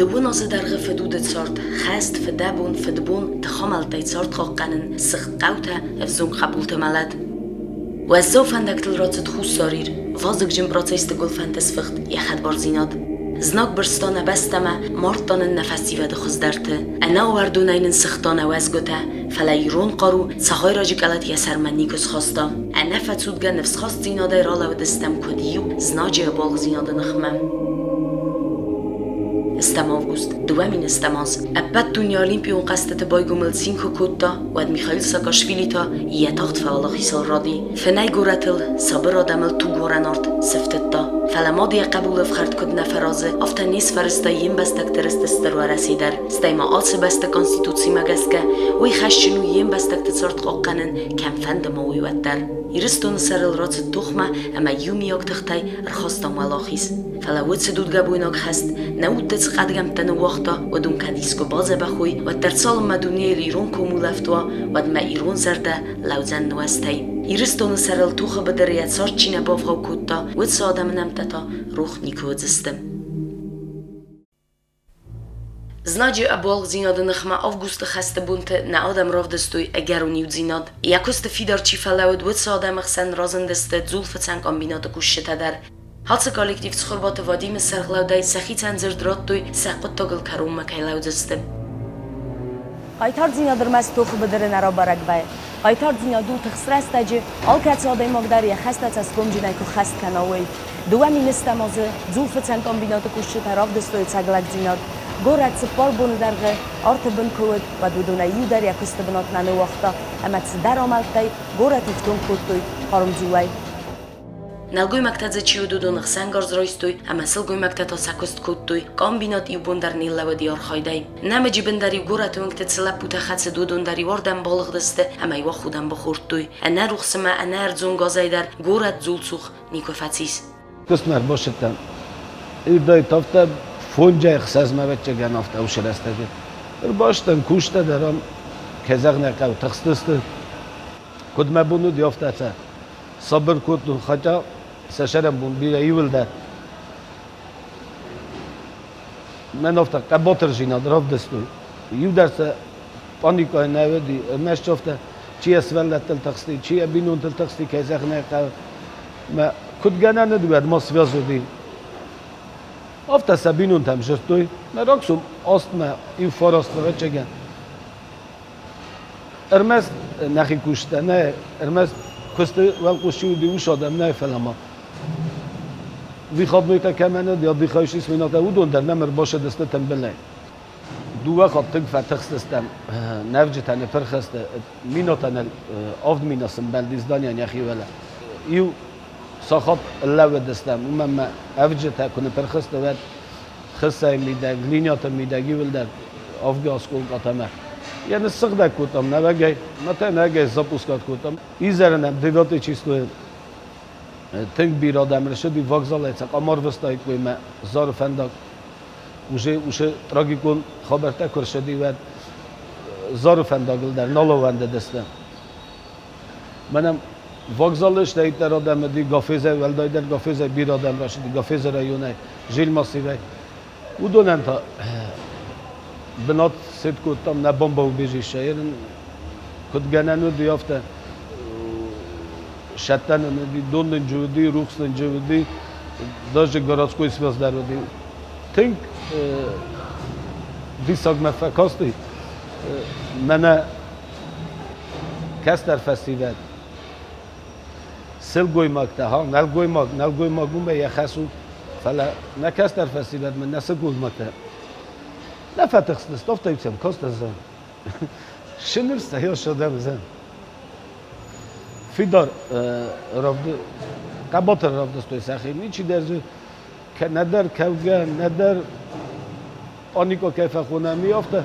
Дыууын азы дӕргъы фыдуды цард, хӕст, фыдӕбон, фыдбон, тыхамӕлттӕй цард хъахъхъӕнын, сыгъд хъӕутӕ, ӕвзонг хъӕбулты мӕлӕт. Уӕззау фӕндӕгтыл рацыд Хуссар Ир, вазыгджын процессты гуылфӕнты сфыхт йӕ хӕдбардзинад. Знаг бырста нӕ бӕстӕмӕ, мардта нын нӕ фӕсивӕды хуыздӕрты. Ӕнӕауӕрдонӕй нын сыгъта нӕ уӕзгуытӕ, фӕлӕ ирон хъару цагъайраджы къӕлӕт йӕ сӕрмӕ никуы схаста. Ӕнӕфӕцудгӕ ныфсхастдзинадӕй ралӕудыстӕм куыд иу знаджы ӕбуалгъдзинады ныхмӕ. Стӕм август, 2000 аз. Ӕппӕт дунейы Олимпион хъӕзтыты байгомыл цин куы кодта, уӕд Михаил Саакашвили та йӕ тагъд фӕуӕлахизыл ради. Фынӕй горӕтыл, сабыр адӕмыл тугуарӕн арт сыфтыдта. Фӕлӕ мад йӕ хъӕбулы ӕфхӕрд куыд нӕ фӕразы, афтӕ не сфӕрӕзта йе мбӕстӕгты рысты Стыр Уӕрӕсе дӕр. Стӕй ма ацы бӕсты Конституцимӕ гӕсгӕ, уый хӕсджын у йе мбӕстӕгты цард хъахъхъӕнын, кӕмфӕнды ма уый уӕддӕр. Ирыстоны сӕрыл рацыд тохмӕ ӕмӕ иумиаг тыхтӕй ӕрхастам уӕлахиз. Фӕлӕ уыцы дудгӕбойнаг хӕст нӕ удты цы хъӕдгӕмттӕ ныууагъта, уыдон кӕд искуы бадзӕбӕх уой, уӕддӕр цалынмӕ дунейыл ирон комулӕфт уа, уӕдмӕ ирон зӕрдӕ лӕудзӕн нуӕзтӕй. Ирыстоны сӕрыл тохы быдыры йӕ цард чи нӕ бавгъау кодта, уыцы адӕмы нӕмттӕ та рох никуы уыдзысты. Знаджы ӕбуалгъдзинады ныхмӕ августы хӕсты бонты нӕ адӕм равдыстой ӕгӕрон иудзинад. Йӕ куысты фидар чи фӕлӕууыд, уыцы адӕмы хсӕн разындысты дзулфыцӕн комбинаты кусджытӕ дӕр. Ацы коллектив Цхуырбаты Вадимы сӕргълӕудӕй сӕхицӕн дзырд радтой, сӕ хъуыддагыл кӕронмӕ кӕй лӕудзысты. Хъайтардзинад ӕрмӕст тохы быдыры нӕ рабӕрӕг вӕййы. Хъайтардзинад у тыхст рӕстӕджы, алкӕцы адӕймаг дӕр йӕ хӕстӕ цӕсгомджынӕй куы ххӕст кӕна, уый. 2000 азы дзулфыцӕн комбинаты кусджытӕ равдыстой ӕцӕг лӕгдзинад. Горӕт 4 боны дӕргъы арты бын куы уыд, уӕд уыдонӕй иу дӕр йӕ куысты бынат нӕ ныууагъта ӕмӕ цыдӕр амӕлттӕй горӕт ифтонг кодтой хъарм дзулӕй. Нӕлгоймӕгтӕ дзы чи уыд, уыдон ӕхсӕнгарз райстой ӕмӕ сылгоймӕгтӕ та сӕ куыст кодтой. Комбинат иу бон дӕр ныллӕууыди архайдӕй. Нӕмыджы бын дӕр-иу горӕты уынгты цы лӕппутӕ хӕцыд, уыдон дӕр-иу ардӕм балыгъдысты ӕмӕ-иу аходӕн бахордтой. Ӕнӕ рухс ӕмӕ ӕнӕ ӕрдзон газӕй дӕр горӕт дзулцух никуы фӕцис. Куыстмӕ ӕрбацыдтӕн. Ирдӕй тавта фонджай ӕхсӕзмӕ ӕвӕццӕгӕн афтӕ уыцы рӕстӕджы. Ӕрбацыдтӕн, кустӕ дӕр ам, кӕй зӕгъын ӕй хъӕуы, тыхстысты. Куыд мӕ бон уыд, афтӕ сӕ сабыр кодтон, хотя сӕ сӕрӕнбон бирӕ иуылдӕр. Мӕн афтӕ хъӕбатырдзинад равдыстой. Иу дӕр сӕ паникӕйы нӕ уыди, ӕрмӕст афтӕ, чи йӕ сывӕллӕттыл тыхсти, чи йӕ бинонтыл тыхсти, кӕй зӕгъын ӕй хъӕуы. Мӕ куыд гӕнӕн уыд, уӕд ма связь уыди. Афтӕ сӕ бинонтӕм дзырдтой, мӕ рагсом астмӕ иу фараст ӕвӕццӕгӕн. Ӕрмӕст нӕхи кусджытӕ нӕ, ӕрмӕст куысты уӕлхъус чи уыди, уыцы адӕм нӕ, фӕлӕ ма выходнойтӕ кӕмӕн уыд, отдыхающий сменӕтӕ, уыдон дӕр нӕм ӕрбацыдысты тымбылӕй. Дыууӕ хатт тынг фӕтыхстыстӕм, нӕвджытӕ ныппырх сты, минутӕ ныл 7 мины сымбӕлди зданийӕн йӕхи уӕлӕ. Иу сахат лӕууыдыстӕм, уымӕн ӕмӕ ӕвджытӕ куы ныппырх сты, уӕд хыссӕйы мидӕг, линияты мидӕг иууылдӕр авгы осколкъатӕ ӕмӕ йӕ ныссыгъдӕг кодтам нӕуӕгӕй, мӕ та нӕуӕгӕй запускать кодтам. Изӕры нӕм девятый числойы тынг бирӕ адӕм ӕрцыди вокзалӕй, сӕ къам арвыстаиккой мӕ Зары фӕндаг. Уже уыцы трагикон хабӕрттӕ куы ӕрцыди, уӕд Зары фӕндагыл дӕр нал ӕууӕндыдысты. Мӕнӕ вокзалы стӕйддӕр адӕм уыди Гафезӕй, уӕлдайдӕр Гафезӕй бирӕ адӕм рацыди, Гафезы районӕй, Жилмассивӕй. Уыдонӕн та бынат сет кодтам нӕ бомбоубежище. Куыд гӕнӕн уыди, афтӕ сӕттӕн уыди, дон нынджы уыди, рухс нынджы уыди, даже городской связь дӕр уыди. Тынг диссагмӕ фӕкасти. Мӕнӕ кӕстӕр фӕсивӕд, сылгоймӕгтӕ, ха, нӕлгоймаг, нӕлгоймаг уымӕ йӕ хӕс у, фӕлӕ нӕ кӕстӕр фӕсивӕдмӕ нӕ сылгоймӕгтӕ нӕ фӕтыхстысты, афтӕ сӕм кастысты. Сынырста йӕ Фидар хъӕбатыр равдыстой сӕхи. Ничидӕр дзы нӕдӕр кӕугӕ, нӕдӕр паникӕ кӕй фӕхонӕм, уый афтӕ.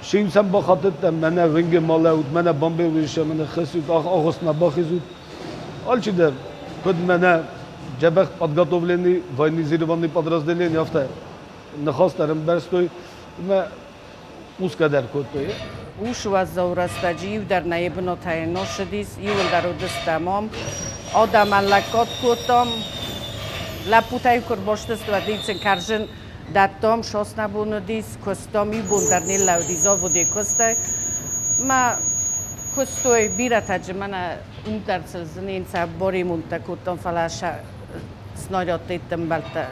Сим сӕм бахатыдтӕн, мӕнӕ вынги ма лӕуут, мӕнӕ бамбеуыйсӕ, мӕнӕ хӕссут, агъуыстмӕ бахизут. Алчидӕр, куыд мӕнӕ дзӕбӕх подготовленный военизированный подразделение, афтӕ ныхас дӕр ӕмбӕрстой ӕмӕ кусгӕ дӕр кодтой. Ус уӕззау рӕстӕджы иу дӕр нӕ бынатӕй носыдис, иуылдӕр уыдыстӕм ам. Адӕмӕн лӕггад кодтам. Лӕппутӕ-иу куы ӕрбастысты, уӕд-иу сын кӕрзын Дӕттам сосна бон уыдис, куыстам, иу бон дӕр не лӕууыди заводӕй куыстӕй. Мӕ куыстой бирӕтӕ джы мӕнӕ уым дӕр сыл сӕ боремонттӕ кодтам, фӕлӕ сӕ снарядты ӕмбӕлттӕ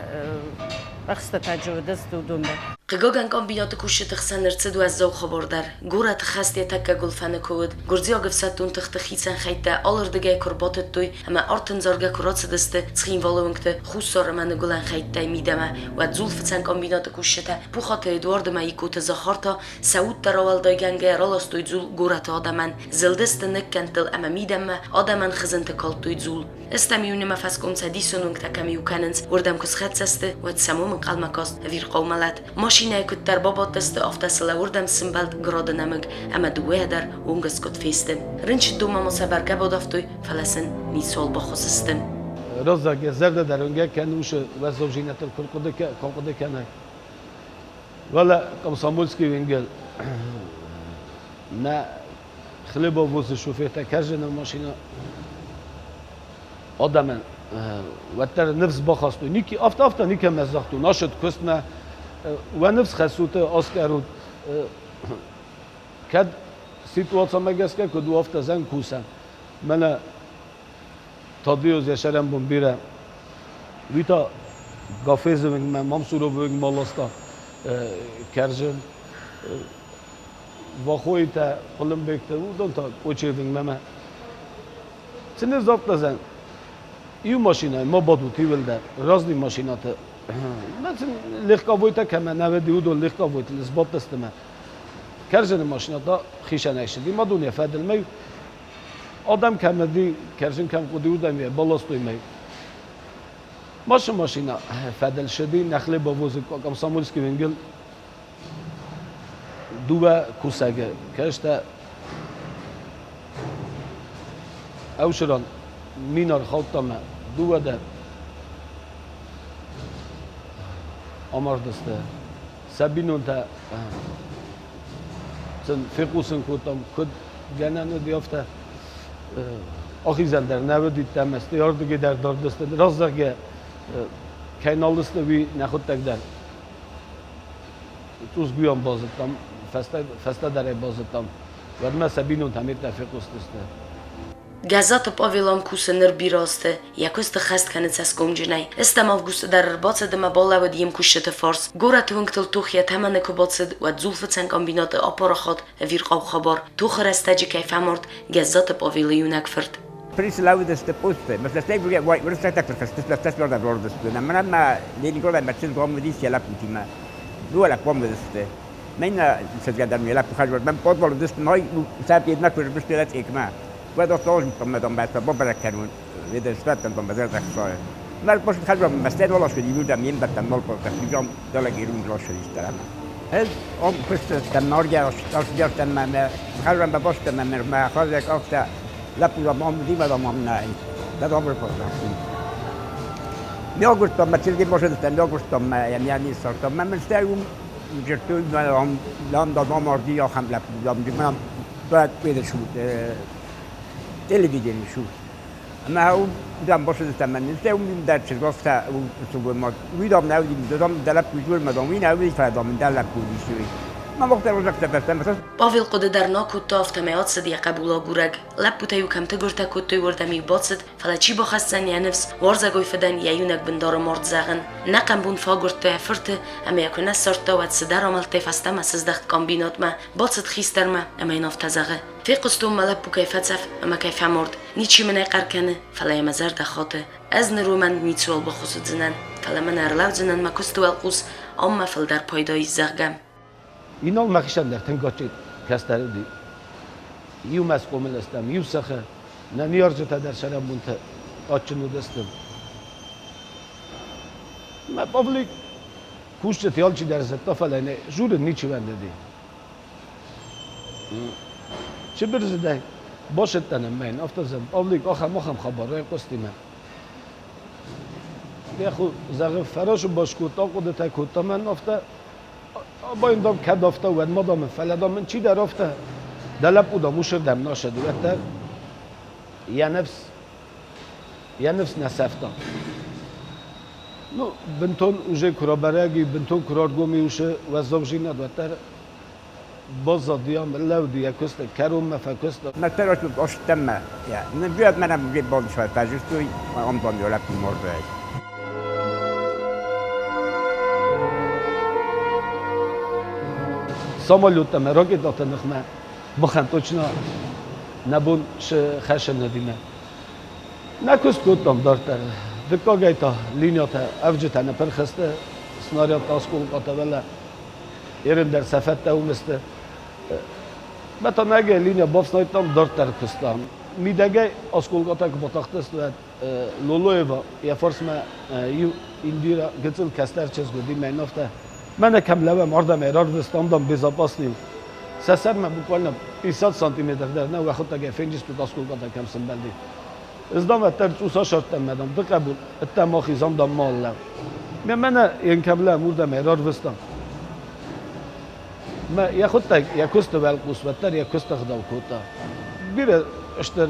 ӕхстытӕ джы уыдысты уыдон дӕр. Хъыгагӕн, комбинаты кусджыты хсӕн ӕрцыд уӕззау хабар дӕр. Горӕты хӕст йӕ тӕккӕ гуылфӕны куы уыд, гуырдзиаг ӕфсӕддон тыхты хицӕн хӕйттӕ алырдыгӕй куы рбатыдтой ӕмӕ артӕндзаргӕ куы рацыдысты Цхинвалы уынгты хуссар ӕмӕ ныгуылӕн хӕйттӕй мидӕмӕ, уӕд дзулфыцӕн комбинаты кусджытӕ Пухаты Эдуард ӕмӕ Икъоты Захар та сӕ удтӕ рауӕлдайгӕнгӕйӕ раластой дзул горӕты адӕмӕн, зылдысты ныккӕндтыл ӕмӕ мидӕмӕ адӕмӕн хызынты калдтой дзул. Стӕм иунӕмӕ фӕскомцӕдисон уынгтӕ кӕм иу кӕнынц, уырдӕм куы схӕццӕ сты, уӕд сӕм уым ӕнхъӕлмӕ каст ӕвирхъау мӕлӕт. Машинӕйы куыддӕр бабадтысты, афтӕ сыл уырдӕм сымбӕлд грады нӕмыг, ӕмӕ дыууӕйӕ дӕр уынгӕскъуыд фесты. Рынчындонмӕ ма сӕ бӕргӕ бадавтой, фӕлӕ сын ницуал баххуыс сты. Раззаг йӕ зӕрдӕ дӕр уынгӕг кӕны уыцы уӕззаудзинӕдтыл куы хъуыды кӕнай. Фӕлӕ Комсомольский уынгыл нӕ хлебовозы шофертӕ кӕрзыны машинӕ адӕмӕн уӕддӕр ныфс бахастой. Ники афтӕ-афтӕ никӕмӕ загътон, ашыд куыстмӕ, уӕ ныфс хӕссут, аскъӕрут. Кӕд ситуацимӕ гӕсгӕ куыд у, афтӕ зӕн кусӕн. Мӕнӕ Тадеоз йӕ сӕрӕнбон бирӕ. Уый та Гафезы уынгмӕ, Мамсуровы уынгмӕ ласта кӕрзын. Вахоитӕ, Хъуылымбегтӕ, уыдон та Кочевы уынгмӕ. Цы не загъта иу машинӕйы ма бадут иуылдӕр, разный машинӕты. Легковойтӕ кӕмӕ нӕ уыди, уыдон легковойтыл сбадтысты мӕ. Кӕрзыны машинӕ та хицӕнӕй ссыди, ма дун йӕ фӕдыл мӕ Адӕм кӕм уыди, кӕрзын кӕм хъуыди, уырдӕм йӕ баластой мӕ. Машы машинӕ фӕдыл ссыди, нӕ хлебовозы Комсомольский уынгыл дыууӕ кусӕгы кӕстӕ ӕвсыран мин ӕрхаудта мӕ дыууӕ дӕр амардысты. Сӕ бинонтӕ сын фехъусын кодтам, куыд гӕнӕн уыди, афтӕ ахизӕн дӕр нӕ уыди ӕмӕ ардыгӕй дӕр дардысты. Раст зӕгъгӕ, кӕй нал сты, уый нӕхуыдтӕг дӕр цъусгуйӕн базыдтам, фӕстӕдӕр ӕй базыдтам. Уӕдмӕ сӕ бинонтӕм йеддӕ фехъуыстысты. Гӕззаты Павел ам кусы ныр бирӕ азты, йӕ куысты хӕст кӕны цӕсгомджынӕй. Стӕм августы дӕр ӕрбацыд ӕмӕ балӕууыд йе мкусджыты фарс. Горӕты уынгтыл тох йӕ тӕмӕны куы бацыд, уӕд дзулфыцӕн комбинаты апарахат ӕвирхъау хабар, тохы рӕстӕджы кӕй фӕмард Гӕззаты Павелы иунӕг фырт. Присылауыдысты посты, Павел хъуыды дӕр нӕ кодта, афтӕмӕй ацыд йӕ хъӕбул агурӕг. Лӕппутӕ-иу кӕм тыгуыртӕ кодтой, уырдӕм-иу бацыд, фӕлӕ чи бахӕсдзӕн йӕ ныфс, уарзӕгой фыдӕн йӕ иунӕг бындары мард зӕгъын. Нӕ хъӕмбун фӕагуырдта йӕ фырты, ӕмӕ йӕ куы нӕ ссардта, уӕд цыдӕр амӕлттӕй фӕстӕмӕ сыздӕхт комбинатмӕ, бацыд хистӕрмӕ ӕмӕ йын афтӕ зӕгъы: Фехъуыстон, мӕ лӕппу кӕй фӕцӕф ӕмӕ кӕй фӕмард. Ничи мын ӕй хъӕр кӕны, фӕлӕ йӕ мӕ зӕрдӕ хаты. Ӕз ныр уымӕн ницыуал баххуыс уыдзынӕн, фӕлӕ мӕн ӕрлӕудзынӕн мӕ куысты уӕлхъус, ам мӕ фылдӕр пайда ис, зӕгъгӕ. Инал мӕхицӕн дӕр тынг адджын кӕстӕр уыди. Иумӕ схъомыл стӕм, иу сыхы. Нӕ ныййарджытӕ дӕр сӕрӕнбонты адджын уыдысты. Мӕ Павлик кусджыты алчидӕр зыдта, фӕлӕ нӕ журын ничи уӕндыди. Чыбырзыдӕй басыдтӕн ӕмӕ йын афтӕ зӕгъын, Павлик, ахӕм-ахӕм хабар райхъуысти мӕ. Йӕху, зӕгъы, фӕрӕзы баскодта, ахъуыдытӕ кодта мӕн афтӕ, Абайын, дам, кӕд афтӕ, уӕд ма, дам, фӕлӕ, дам, мын чидӕр афтӕ, дӕ лӕппу, дам, усырдӕм насыд, уӕддӕр йӕ ныфс, йӕ ныфс нӕ сӕфта. Ну, бынтон уже куы рабӕрӕг и, бынтон куы раргом и уыцы уӕззаудзинад, уӕддӕр баззади ам, лӕуди йӕ куысты, кӕронмӕ фӕкуыста. Мӕ terasut ostemme ja ne mennä bonsoa on jo läpi murreet. Самолеттӕ мӕ ракетӕты ныхмӕ махӕн точно нӕ бон хӕссын уыди. Нӕ куыст кодтам дарддӕр. Дыккагӕй та линиятӕ, ӕвджытӕ ныппырх сты, снарядтӕ осколкъатӕ уӕлӕ ерын дӕр сӕ фӕдтӕ уым сты. Мӕ та нӕгӕй линия бафснайдтам, дарддӕр куыстам. Мидӕгӕй осколкъатӕ куы батахтысты, уӕд Лолоева йӕ фарсмӕ иу Индира гыццыл кӕстӕр чызг уыди, мӕн афтӕ мӕнӕ кӕм лӕууӕм, ардӕм ӕй рарвыстам, дам, безопасный у. Сӕ сӕрмӕ буквально 50 сантиметр дӕр нӕ уӕхуыдтӕгӕй фенджыстут осколкъатӕ кӕм сымбӕлди. Ӕз дам ӕддӕр цъус асардтӕн мӕ дам, ды хъӕбул, ӕддӕ ма хиз, ам дам ма лӕу. Мӕнӕ йын кӕм лӕм, уырдӕм ӕй рарвыстам. Мӕ йӕхуыдтӕг йӕ куысты уӕлхъус уӕддӕр йӕ куысты ӕгъдау кодта. Бирӕ стыр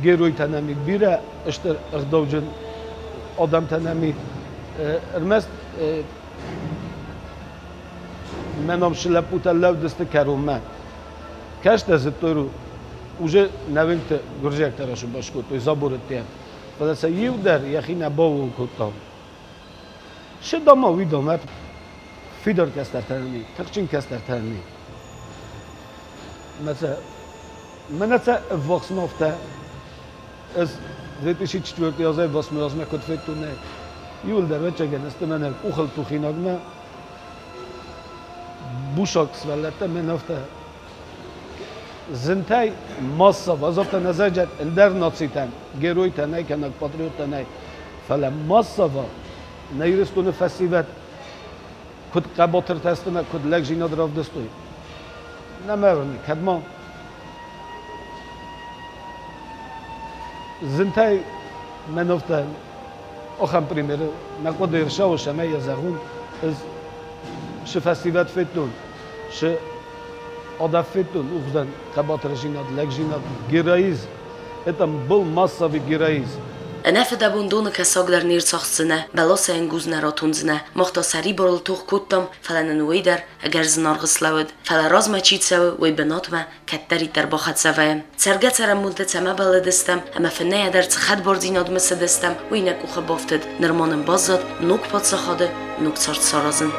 геройтӕ нӕм и, бирӕ стыр ӕгъдауджын адӕмтӕ нӕм и. Ӕрмӕст мӕ ном лӕппутӕ лӕудысты кӕронмӕ. Кӕстӕ зыдтой, уже нӕвингты гуырдзиӕгтӕ расубас кодтой заборыдтӕ. Фӕлӕ сӕ иу дӕр йӕхи нӕ баууон кодта. Шы дама уый домӕт фидар кӕстӕртӕ ни, тыхджын кӕстӕртӕ ни. Мӕцӕ мӕнӕ цӕ ӕввахс нафтӕ ӕз 2004 азӕй восьмой азмӕ куыд федтон, нӕ иуылдӕр ӕвӕццӕгӕн сты мӕнӕ къухыл тухинагмӕ бусаг сывӕллӕттӕ мӕн афтӕ зынтӕй массово, ӕз афтӕ нӕ зӕгъӕд ӕндӕр нацитӕн, геройтӕ нӕй кӕнӕ патриоттӕ нӕй, фӕлӕ массово нӕ Ирыстоны фӕсивӕд куыд хъӕбатыртӕ сты ӕмӕ куыд лӕгдзинад равдыстой, нӕ мӕ уырны, кӕд ма зынтӕй мӕн афтӕ ахӕм примеры мӕ хъуыды ӕрцӕуы, цӕмӕй йӕ зӕгъон, ӕз цы фӕсивӕд федтон, цы адӕм федтон, уыдзӕн хъӕбатырдзинад, лӕгдзинад, героизм. Это был массовый героизм. Ӕнӕфыдӕбон доны кӕсаг дӕр не рцахсдзынӕ, бӕласӕй ӕнгуз нӕ ратондзынӕ. Мах та сӕрибарыл тох кодтам, фӕлӕ нын уый дӕр ӕгӕр зынаргъ слӕууыд. Фӕлӕ размӕ чи цӕуы, уый бынатмӕ кӕддӕриддӕр бахӕццӕ вӕййӕм. Цӕргӕ-цӕрӕнбонты цӕмӕ бӕллыдыстӕм ӕмӕ фынӕйӕ дӕр цы хӕдбардзинадмӕ цыдыстӕм, уый нӕ къухы бафтыд. Нырма нын баззад ног паддзахады ног цард саразын.